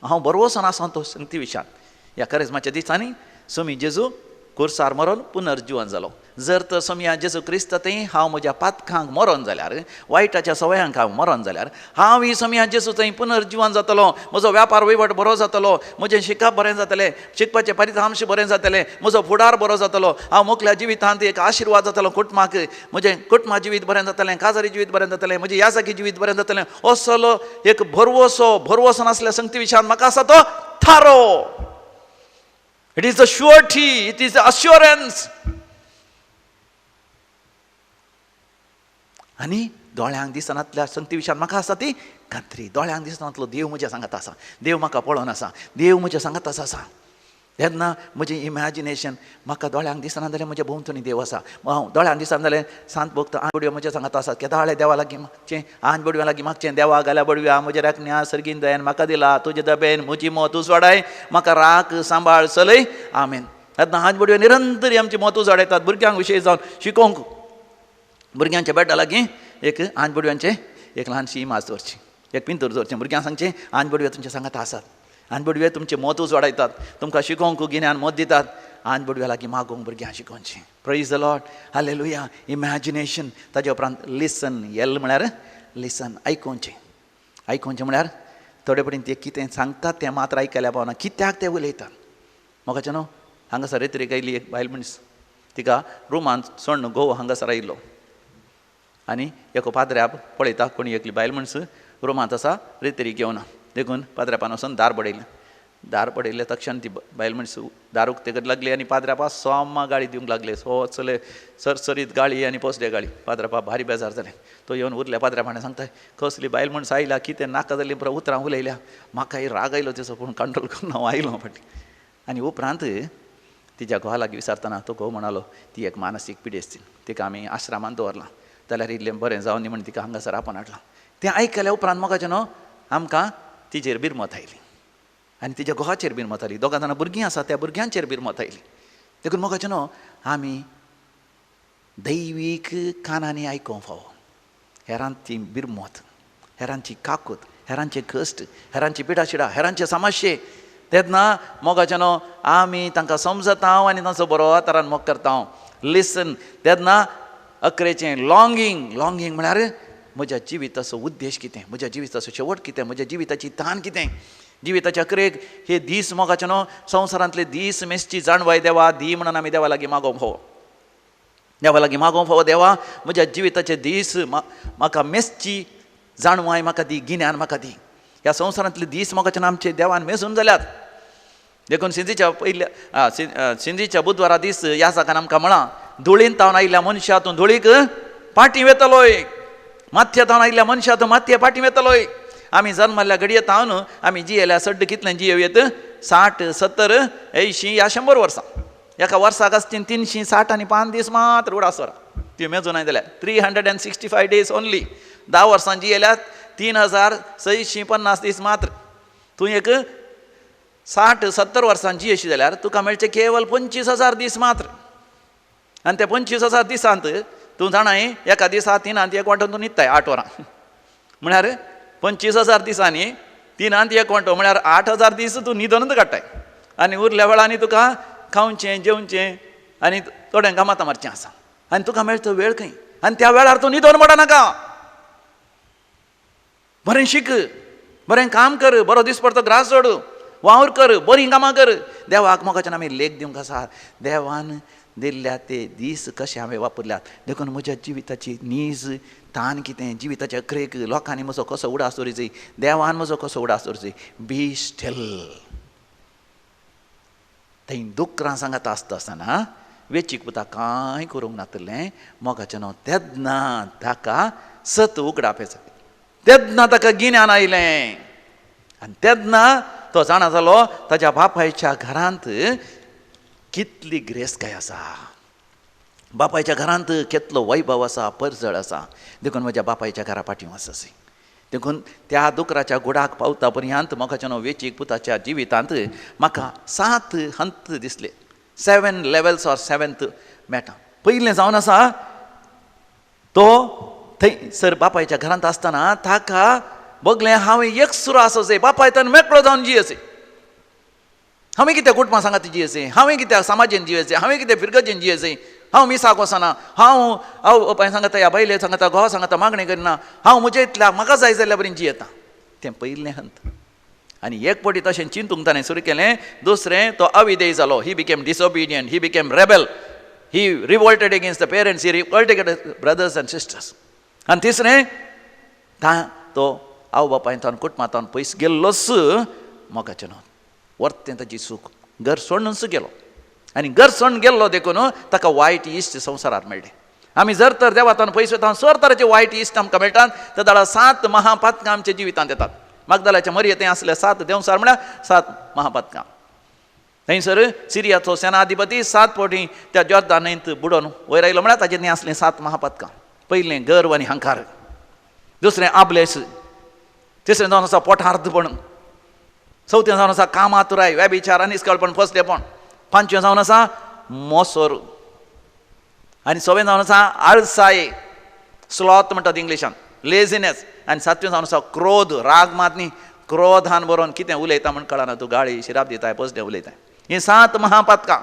हांव भरवसोन आसा तो संगती विशयांत। ह्या करेजमाच्या दिसांनी सोमी जेजू कुर्सार मरोन पुनर्जिवन जालो। जर तर सोमया जेजू क्रिस्त थंय हांव म्हज्या पातकांक मरोन जाल्यार, वायटाच्या सवयांक हांव मरोन जाल्यार, हांव ही सोमया जेजू थंय पुनर्जिवन जातलो, म्हजो व्यापार वयवट बरो जातलो, म्हजें शिकप बरें जातलें, शिकपाचें परितांश बरें जातलें, म्हजो फुडार बरो जातलो, हांव मुखल्या जिवितांत एक आशिर्वाद जातलो कुटुंबाक, म्हजें कुटुंबा जिवीत बरें जातलें, काजारी जिवीत बरें जातलें, म्हजें याजाकी जिवीत बरें जातलें। असलो एक भरवसो, भरवसो नासल्या संगती विशयांत म्हाका आसा तो थारो। It is the surety, it is the assurance. आनी दोळ्यांक दिसनातल्या संगती विशयांत म्हाका आसा ती खात्री। दोळ्यांक दिसनातलो देव म्हज्या सांगात आसा, देव म्हाका पळोवन आसा, देव म्हज्या सांगात आसा। तेन्ना म्हजें इमॅजिनेशन म्हाका दोळ्यांक दिसना जाल्यार म्हज्या भोंवतणी देव आसा. हांव दोळ्यांक दिसना जाल्यार सांत भक्त आंज बडव्या म्हज्या सांगात आसात. केदाळे देवा लागीं मागचें, आंज बडव्या लागीं मागचें, देवा घाल्या बडव्या म्हज्या राखण्या सर्गीन दयान म्हाका दिला तुजे दबेन म्हजी मत उजवाडाय म्हाका राख सांबाळ चलय आमेन. तेन्ना आंज बडव्या निरंतर आमची मत उजवाडायतात. भुरग्यांक विशेश जावन शिकोवंक भुरग्यांच्या बेटा लागीं एक आंज बडव्यांचें एक ल्हानशी इमाज दवरची, एक पिंतूर दवरचें. भुरग्यांक सांगचें आंज बडव्या तुमच्या सांगात आसात, आंज बडवे तुमचें मत उजवाडायतात, तुमकां शिकोवंक गिन्यान मत दितात. आंज बडव्या लागीं मागूंक भुरग्यांक शिकोवचें. Praise the Lord, hallelujah. Imagination, ताजे उपरांत लिसन, एल म्हळ्यार लिसन, आयकोवचें. आयकोवचें म्हळ्यार थोडे पटीन ते कितें सांगतात तें मात्र आयकल्या पावना, कित्याक ते उलयतात. म्हाका न्हू हांगासर रेतरेक आयली एक बायल मनीस, तिका रुमांत सोण्ण घोव हांगासर आयिल्लो आनी एक पाद्र्याप पळयता कोणी एकली बायल मनीस रुमांत आसा रेतरीक येवना, देखून पाद्र्यापान वचून दार बडयलें. दार बडयलें तक्षण ती बायल मनीस दार उक्ते करीत लागली आनी पाद्र्यापा सोमा गाळी दिवंक लागले, सो चले सरसरीत गाळी आनी पोसले गाळी. पाद्र्यापा भारी बेजार जालें. तो येवन उरल्या पाद्र्यापाणे सांगता कसली बायल मनीस आयल्या, कितें नाका जाल्ली पुरो उतरां उलयल्या, म्हाकाय राग आयलो तेचो, पूण कंट्रोल करून हांव आयलो फाटीं. आनी उपरांत तिच्या घोवा लागीं विचारतना तो घोव म्हणालो ती एक मानसीक पिडेस्त, तिका आमी आश्रमांत दवरलां, जाल्यार इल्लें बरें जावं न्ही म्हण तिका हांगासर आपोवन हाडलां. तें आयकल्या उपरांत मोगाचें न्हू आमकां तिजेर बिरमत आयली आनी तिच्या घोवाचेर बिरमत आयली, दोगां जाणां भुरगीं आसा त्या भुरग्यांचेर बिरमत आयली. देखून मोगाचें न्हू आमी दैवीक कानांनी आयकोंक फावो. हेरांची बिरमत, हेरांची काकूत, हेरांचे कश्ट, हेरांची पिडाशिडा, हेरांचे समस्ये, तेन्ना मोगाचें न्हू आमी तांकां समजता आनी तांचो बरो तरान मोग करता. लिसन, तेन्ना अकरेचें लॉंगींग. लॉंगींग म्हळ्यार म्हज्या जिविताचो उद्देश कितें, म्हज्या जिविताचो शेवट कितें, म्हज्या जिविताची तान कितें. जिविताच्या अकरेक हे दीस मोगाचे न्हू संवसारांतले दीस मेसची जाणवाय देवा दी म्हणून आमी देवा लागीं मागोवंक फावो, देवा लागीं मागोवंक फावो. देवा म्हज्या जिविताचे दीस म्हाका मेसची जाणवाय म्हाका दी, गिन्यान म्हाका दी. ह्या संवसारांतले दीस मोगाचे न्हू आमचे देवान मेजून जाल्यात. देखून सिंजीच्या पयल्या सिंजीच्या बुधवारा दीस ह्या जाकान आमकां म्हळां, धुळीन तावन आयिल्ल्या मनशा तूं धुळीक पाटी वेतलोय, माथ्या तावन आयिल्ल्या मनशा तूं माथ्या पाटी वेतलोय. आमी जन्मल्ल्या घडये तावन आमी जियेल्या सड्ड कितलें जियेवयेत, 60, 70, 80 या 100 वर्सां. एका वर्साक आसतीन 360 आनी 5 दीस मात्र उडास वरां त्यो मेजून आयले जाल्यार 365 डेज ओनली. 10 वर्सां जियेल्यात 3650 दीस मात्र. तूं एक 60, 70 वर्सां जियेशी जाल्यार तुका मेळचें केवल 25,000 दीस मात्र. आनी त्या 25,000 दिसांत तूं जाणाय एका दिसा 3 1 वांटो तूं न्हिदताय 8 वरां, म्हळ्यार 25,000 दिसांनी 3 1 वांटो म्हळ्यार 8,000 दीस तूं न्हिदोनूच काडटाय. आनी उरल्या वेळांनी तुका खावचें जेवचें आनी थोडें कामातां मारचें आसा आनी तुका मेळटा वेळ खंय, आनी त्या वेळार तूं न्हिदोन पडनाका. बरें शीक, बरें काम कर, बरो दीस पडतो ग्रास जोड, वावर कर, बरीं कामां कर. देवाक मोगाच्यान आमी लेख दिवंक आसा, देवान दिल्ल्या ते दीस कशे हांवें वापरल्यात. देखून म्हज्या जिविताची नीज तान कितें, जिविताच्या अकरेक लोकांनी म्हजो कसो उडास दवरिची, देवान म्हजो कसो उडास दवरिची. बी स्टील. थंय दुकरां सांगात आसता आसतना वेचीक पुता कांय करूंक नातलें मोगाचें न्हू. तेन्ना ताका सत उगडापें जालें, तेन्ना ताका गिन्यान आयलें आनी तेन्ना तो जाणा जालो ताज्या बापायच्या घरांत कितली ग्रेसकाय आसा, बापायच्या घरांत कितलो वैभव आसा, परजळ आसा. देखून म्हज्या बापायच्या घरा फाटीं वचशी. देखून त्या दुकराच्या गुडाक पावता पर्यंत मोगाच्या न्हू वेचीक पुताच्या जिवितांत म्हाका 7 हंत दिसले, 7 लेवल्स ऑर 7th मेळटा. पयलें जावन आसा तो थंयसर बापायच्या घरांत आसतना ताका बगलें हांवें एकसुरो आसोचें, बापाय तान मेकळो जावन जियेचें, हांवें कित्याक कुटुंबां सांगात जियेचें, हांवें कित्याक समाजेन जियेचें, हांवें कित्याक फिरगजेन जियेचें, हांव मिसाक वचना, हांव हांव बापाय सांगता, ह्या बायले सांगता, घोवा सांगता मागणें करिना, हांव म्हज्या इतल्या म्हाका जाय जाल्यार बरी जियेता. तें पयलें हंत. आनी एक पटी तशें चिंतूंक ताणें सुरू केलें. दुसरें तो अविधेय जालो, he became disobedient, he became rebel, he revolted against the parents, he revolted against brothers and sisters. आनी तिसरें तो आवय बापायन तावन कुटुंबांत पयस गेल्लोच मोगाचें न्हू, वर्तें ताची चूक, घर सोडूनच गेलो. आनी घर सोडून गेल्लो देखून ताका वायट इश्ट संवसारार मेळ्ळे. आमी जर तर देवातान पयस वता सर तराचे वायट इश्ट आमकां मेळटात. त्या दाडा 7 महापातकां आमच्या जिवितांत येतात. मागदालाच्या मरये थंय आसले 7 देंवचार म्हळ्यार 7 महापातकां. थंयसर सिरियाचो सेनाधिपती 7 फावटी त्या जॉर्दान न्हंयत बुडोवन वयर आयलो म्हळ्यार ताचें आसलें 7 महापातकां. पयलें गर्व आनी हंकार, दुसरें आबलेस, तिसरें जावन आसा पोटार्दपण, चवथें जावन आसा कामातुराय, व्यभिचार आनी निस्कळपण, फसलेपण, पांचवें जावन आसा मोसोर आनी सवें जावन आसा आळसाय, स्लॉथ म्हणटात इंग्लिशान, लेझिनेस, आनी सातवें जावन आसा क्रोध, राग मात न्ही, क्रोधान बरोवन कितें उलयता म्हण कळना, तूं गाळी शिराप दिताय, पसलें उलयताय. हीं 7 महापातकां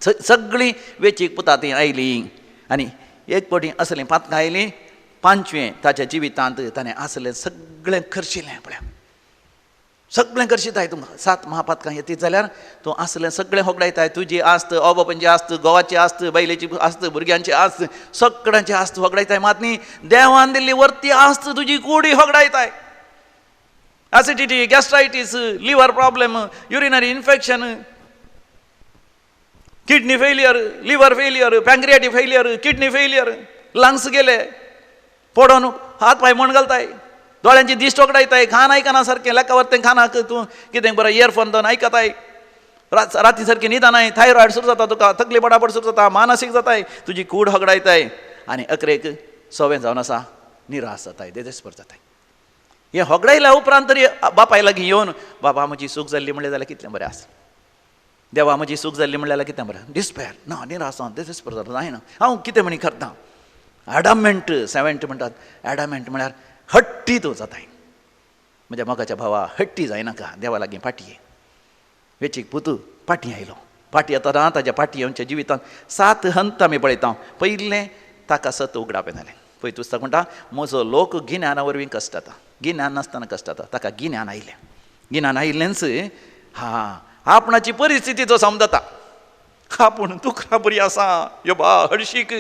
सगळीं वेचीक पुता ती आयली. आनी एक फावटी असलीं पातकां आयलीं, पांचवें ताच्या जिवितांत ताणें आसलें सगळें खर्शिलें. पळया सगळें खर्शिताय तुमकां 7 महापातकां येतीत जाल्यार तूं आसलें सगळें होगडायताय. तुजी आस्त, आवय-बापायची आस्त, घोवाची आस्त, बायलेची आस्त, भुरग्यांची आस्त, सगळ्यांची आस्त होगडायताय. मात न्ही देवान दिल्ली वर्ती आस्त तुजी कुडी होगडायताय. Acidity, gastritis, liver problem, urinary infection, kidney failure, liver failure, pancreatic failure, kidney failure, lungs गेले, पडोन हात पांय म्हण घालताय, दोळ्यांची दिश्ट होगडायताय, खान आयकना सारकें, लेका वरतें खानाक तूं कितें बरें इयरफोन दोन आयकताय, राती सारकी न्हिदनाय, थायरॉयड सुरू जाता तुका, तकली बडाबड सुरू जाता, मानसीक जाताय, तुजी कूड होगडायताय. आनी अकरेक सवें जावन आसा निराश जाताय, देदेस्पर जाताय. हें होगडायल्या उपरांत तरी बापाय लागीं येवन बाबा म्हजी चूक जाल्ली म्हणलें जाल्यार कितलें बरें आसा, देवा म्हजी चूक जाल्ली म्हणलें जाल्यार कितें बरें, डिस्पेर ना, निराश जावन देदेस्पर जाता, जायना हांव कितें म्हणी करता. एडामेंट सेवेंट म्हणटात, एडामेंट म्हळ्यार हट्टी तूं जाताय. म्हज्या मोगाच्या भावा, हट्टी जायनाका, देवा लागीं फाटी ये. वेचीक पुतू फाटीं आयलो, फाटीं येतना ताज्या फाटीं येवच्या जिवितांत 7 हंत आमी पळयता. पयलें ताका सत उगडापें जालें. पळय पुस्तक म्हणटा म्हजो लोक गिन्याना वरवीं कश्ट जाता, गिन्यान नासतना कश्ट जाता. ताका गिन्यान आयलें, गिन्यान आयिल्लेंच हा आपणाची परिस्थिती तो समजता, आपूण दुखरा बरी आसा, यो बा हळशीक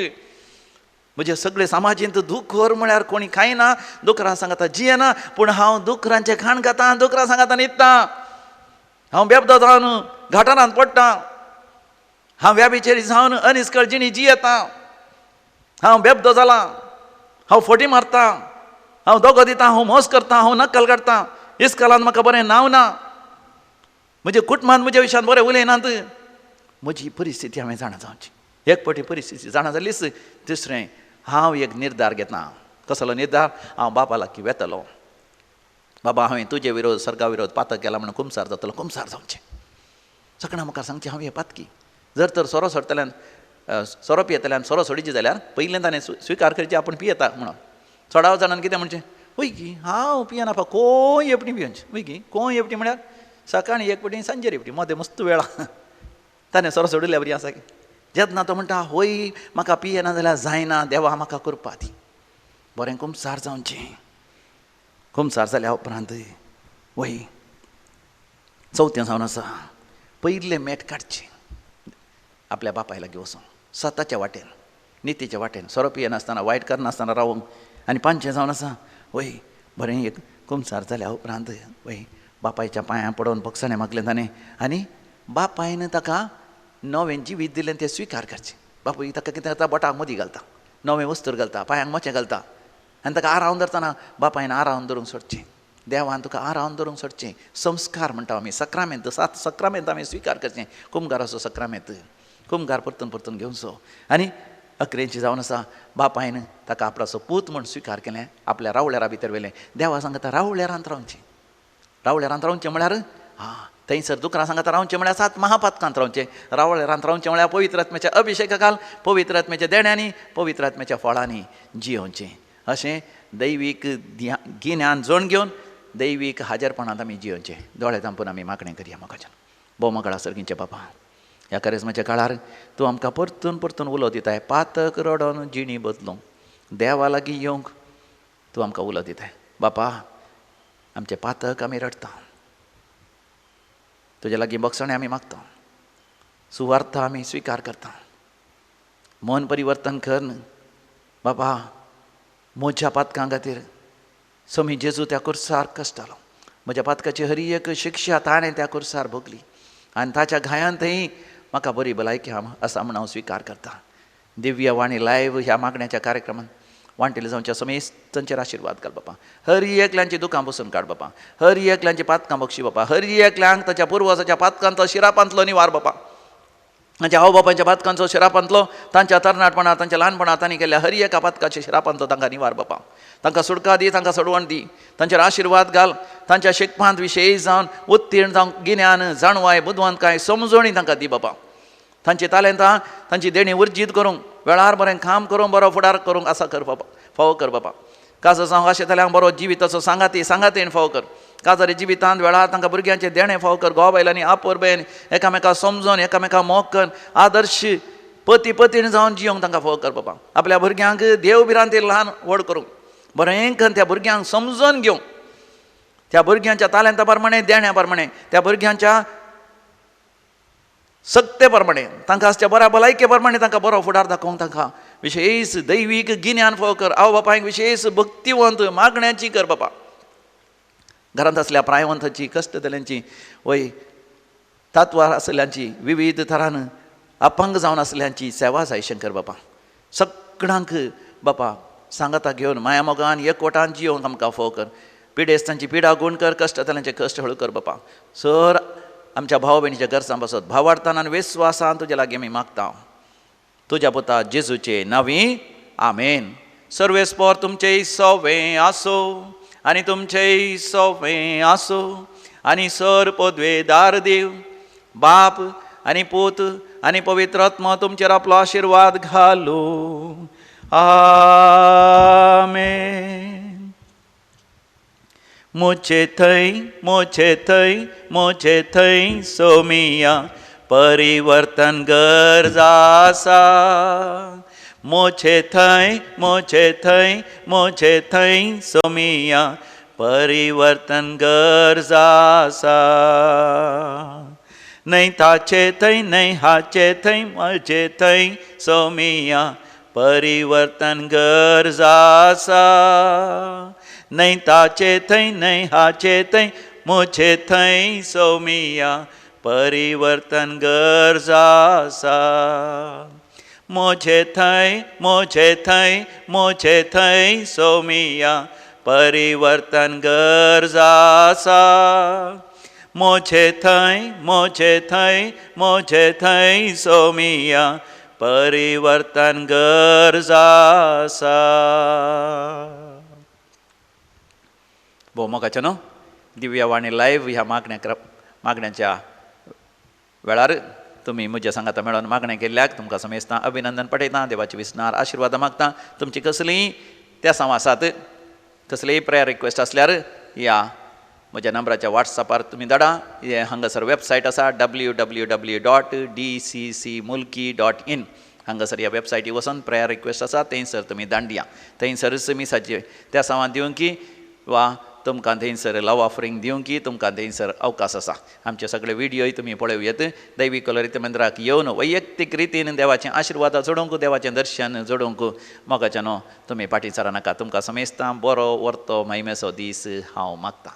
म्हजे सगळे समाजींत दुखर म्हळ्यार कोणी खायना, दुकरां सांगता जियेना, पूण हांव दुकरांचें खाण खाता, दुकरां सांगता न्हिदता, हांव बेबदो जावन घाटारांत पडटा, हांव व्याबिचेरी जावन अनिस्कळ जिणी जियेता, हांव बेबदो जालां, हांव फटी मारता, हांव दोगो दिता, हांव मोस करता, हांव नक्कल काडटा, इस्कलान म्हाका बरें नांव ना, म्हज्या कुटुंबान म्हज्या विशयान बरें उलयनात, म्हजी परिस्थिती हांवें जाणा जावची. एक फावटी परिस्थिती जाणा जालीच, दुसरें हांव एक निर्धार घेता. कसलो निर्धार? हांव बापा लागीं वेतलो, बाबा हांवें तुजे विरोध सर्गा विरोध पातक केला म्हणून कुमसार जातलो, कुमसार जावचें. सगळ्यां मुखार सांगचें हांव हें पातकी. जर तर सोरो सोडटल्यान, सोरो पियेतल्यान सोरो सोडीची जाल्यार पयलें ताणें स्विकार करचें आपूण पियेता म्हणून. चडाव जाणान कितें म्हणचें, वय की हांव पियेना पा, कोय एकटी पियोवचें, वय की कोय एकटी म्हळ्यार सकाळीं एक पटी सांजेर एकटी, मदें मस्त वेळा ताणें सोरो सोडिल्ल्या बरी आसा की. जेन्ना तो म्हणटा होय म्हाका पियेना जाल्यार जायना, देवा म्हाका करपा ती, बरें कुमसार जावचें. कुमसार जाल्या उपरांत वय चवथें जावन आसा पयलें मेट काडचें आपल्या बापाय लागीं वचून, सताच्या वाटेन, नितीच्या वाटेन, सोरो पियेनासतना, वायट करनासतना रावूंक. आनी पांचशें जावन आसा वय बरें एक कुमसार जाल्या उपरांत वय बापायच्या पांयां पडोवन भोगसणें मागलें ताणें, आनी बापायन ताका नवें जिवीत दिलें तें स्विकार करचें. बापूय ताका कितें करता, बोटाक मोदी घालता, नवें वस्तूर घालता, पांयांक मोचें घालता, आनी ताका आरावन धरतना बापायन आरावन धरूंक सोडचें, देवान तुका आरावन धरूंक सोडचें. संस्कार म्हणटा आमी, सक्रामेंत, 7 सक्रामेंत आमी स्विकार करचें, कुमगाराचो सक्रामेंत, कुमगार परतून परतून घेवचो. आनी अकरेंची जावन आसा बापायन ताका आपणाचो पूत म्हूण स्विकार केलें, आपल्या रावळेरा भितर व्हेलें. देवा सांगता रावळेरांत रावचें, रावळेरांत रावचें म्हळ्यार हा थंयसर दुकरां सांगता रावचें म्हळ्यार 7 महापातकांत रावचें, रावळेरांत रावचें म्हळ्यार पवित्र आत्म्याच्या अभिशेका खाल, पवित्र आत्म्याच्या देण्यांनी, पवित्र आत्म्याच्या फळांनी जियोवचें. अशें दैवीक गिन्यान जोण घेवन दैवीक हाजरपणांत आमी जियोवचें. दोळे धांपून आमी मागणें करया मोगाच्यान. भोव मोगाळ सर्गींचे बापा, ह्या करेजमाच्या काळार तूं आमकां परतून परतून उलो दिताय, पातक रडोन जिणी बदलूंक, देवा लागीं येवंक तूं आमकां उलो दिताय. बापा आमचें पातक आमी रडटा, तुज्या लागीं बक्षणें आमी मागता, सुवार्थ आमी स्विकार करता, मन परिवर्तन कर बाबा. म्हज्या पातकां खातीर समी जेजू त्या कुर्सार कश्टालो, म्हज्या पातकाची हरी एक शिक्षा ताणें त्या कुर्सार भोगली आनी ताच्या घायांतय म्हाका बरी भलायकी आसा म्हूण हांव स्विकार करता. दिव्य वाणी लायव्ह ह्या मागण्याच्या कार्यक्रमांत वांटेले जावच्या समेस्तांचेर आशिर्वाद घाल बापा. हर एकल्यांची दुकां बसून काड बापा. हर एकल्यांची पातकां बक्षी बापा. हर एकल्यांक ताच्या पुर्वजाच्या पातकांचो शिरापांतलो निवार बापा. तांच्या आवय बापांच्या पातकांचो शिरापांतलो, तांच्या तरणाटपणां, तांच्या ल्हानपणां तांणी केल्ल्या हर एका पातकाच्या शिरापांतलो तांकां निवार बापा. तांकां सुटका दी, तांकां सोडवण दी, तांचेर आशिर्वाद घाल. तांच्या शिकपांत विशेश जावन उत्तीर्ण जावंक गिन्यान, जाणवाय, बुदवंतकाय, समजणी तांकां दी बापा. तांची तालेंतां, तांची देणी उर्जीत करूंक, वेळार बरें काम करूंक, बरो फुडार करूंक आसा कर बापा, फावो कर बापा. काजो जावंक आशेतल्यांक बरो जिविताचो सांगाती सांगातीन फावो कर. काजारी जिवितांत वेळार तांकां भुरग्यांचें देणें फावो कर. घोव बायलांनी आपुरबेन एकामेका समजून, एकामेका मोग कर, आदर्श पती पतीण जावन जियोंक तांकां फावो कर बापा. आपल्या भुरग्यांक देव भिरांतीर ल्हान व्हड करूंक, बरें करून त्या भुरग्यांक समजून घेवंक, त्या भुरग्यांच्या तालेंता प्रमाणे, देण्या प्रमाणे, त्या भुरग्यांच्या सक्ते प्रमाणे, तांकां आसच्या बऱ्या भलायके प्रमाणे तांकां बरो फुडार दाखोवंक तांकां विशेश दैवीक गिन्यान फावो कर. आवय बापायक विशेश भक्तिवंत मागण्याची कर बापा. घरांत आसल्या प्रायवंताची, कश्टतल्यांची, वय तात्वार आसल्यांची, विविध थरान अपंग जावन आसल्यांची सेवा जाय शंकर बापा. सगळ्यांक बापा सांगाता घेवन माया मोगान एकवटान जियोंक आमकां फावो कर. पिडेस्तांची पिडा गुण कर, कश्टतल्यांचे कश्ट हळू कर बापा. सर आमच्या भाव भयणीच्या गरजां पासत भावार्थान आनी विस्वासान तुज्या लागीं आमी मागता, तुज्या पुता जेजूचे नांवी, आमेन. सर्वेस्पोर तुमचेय सोवे आसो आनी तुमचेय सोवे आसो आनी सर पदवेदार देव बाप आनी पूत आनी पवित्र आत्मा तुमचेर आपलो आशिर्वाद घालू. आमेन. मुझे थंय, मुझे थंय, मुझे थंय सोमिया परिवर्तन गरज आसा. मुझे थंय, मुझे थंय, मुझे थंय सोमिया परिवर्तन गरज आसा. न्हय ताचे थंय, न्हय हाचे थंय, म्हजे थंय सोमिया परिवर्तन गरज आसा. न्हय ताचे थंय, न्हय हाचे थंय, म्हजे थंय सोमिया परिवर्तन गरज आसा. म्हजे थंय, म्हजे थंय, म्हजे थंय सोमिया परिवर्तन गरज आसा. म्हजे थंय, म्हजे थंय, म्हजे थंय सोमिया परिवर्तन गरज आसा. भोव मोगाचें न्हू दिव्यवाणी लायव्ह ह्या मागण्याच्या वेळार तुमी म्हज्या सांगाता मेळोन मागणें केल्ल्याक तुमकां समेस्तां अभिनंदन पठयता. देवाची विसनार आशिर्वादां मागता. तुमची कसलीय तेसांव आसात, कसलीय प्रेयर रिक्वेस्ट आसल्यार ह्या म्हज्या नंबराच्या वॉट्सॅपार तुमी धाडा. हे हांगासर वेबसायट आसा www.dccmulki.in. हांगासर ह्या वेबसायटी वचून प्रेयर रिक्वेस्ट आसा थंयसर तुमी दांडया. थंयसरच मिसाचे तेसांवां दिवंकी वा तुमकां थंयसर लव ऑफरींग दिवंकी तुमकां थंयसर अवकाश आसा. आमचे सगळे व्हिडियोय तुमी पळोवं येत. दैवी कलरीत मंदिराक येवन वैयक्तीक रितीन देवाचें आशिर्वाद जोडूंक, देवाचें दर्शन जोडूंक मोगाचें न्हू तुमी फाटीं सरा नाका. तुमकां समेस्तां बरो वर्तो महिमेचो दीस हांव मागतां.